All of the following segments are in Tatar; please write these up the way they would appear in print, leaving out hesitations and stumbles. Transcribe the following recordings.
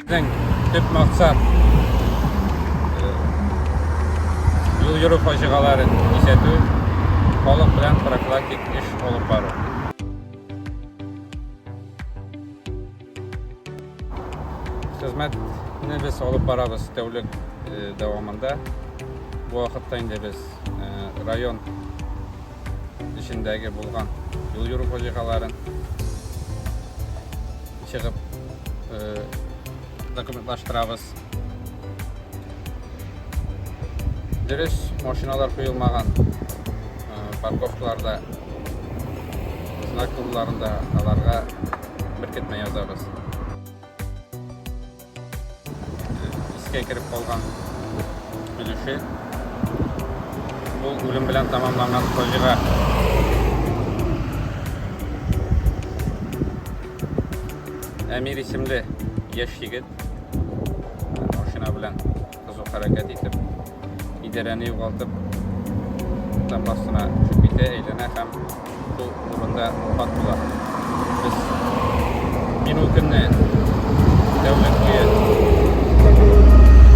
Безнең төп максат юл йөрү фаҗигаләрен кисәтү, халык белән профилактик эш алып бару. Хезмәтне без алып барабыз тәүлек дәвамында. Бу вакытта инде без район эчендәге булган юл йөрү фаҗигаләрен чыгып документлаштырабыз. Дөрес, машиналар куелмаган парковкаларда, знак турыларында аларга беркетмә язабыз. Искә кереп калган өлеше бу үлем белән тәмамланган фаҗига. Әмир исемле яшь егет машина белән кызу хәрәкәт итеп, идарәне югалтып, тамга астына төшеп китә, әйләнә һәм шул урында вафат була. Без мин ул көнне тәүлек буе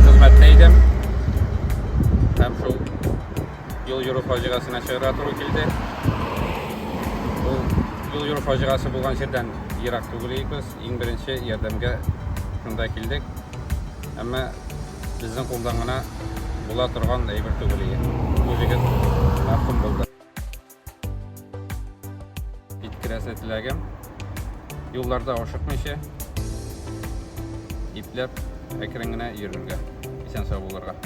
хезмәттә идем һәм шул юл йөрү фаҗигасенә чыгарга туры килде. Ул юл йөрү фаҗигасе булган җирдән ерак түгел идек без. Иң беренче ярдәмгә шунда килдек. Әмма безнең кулдан гына була торган әйбер түгел иде. Бу җегет мәрхүм булды. Җиткерәсе теләгем, юлларда ашыкмыйча, ипләп, әкрен генә йөрергә, исән-сау булырга.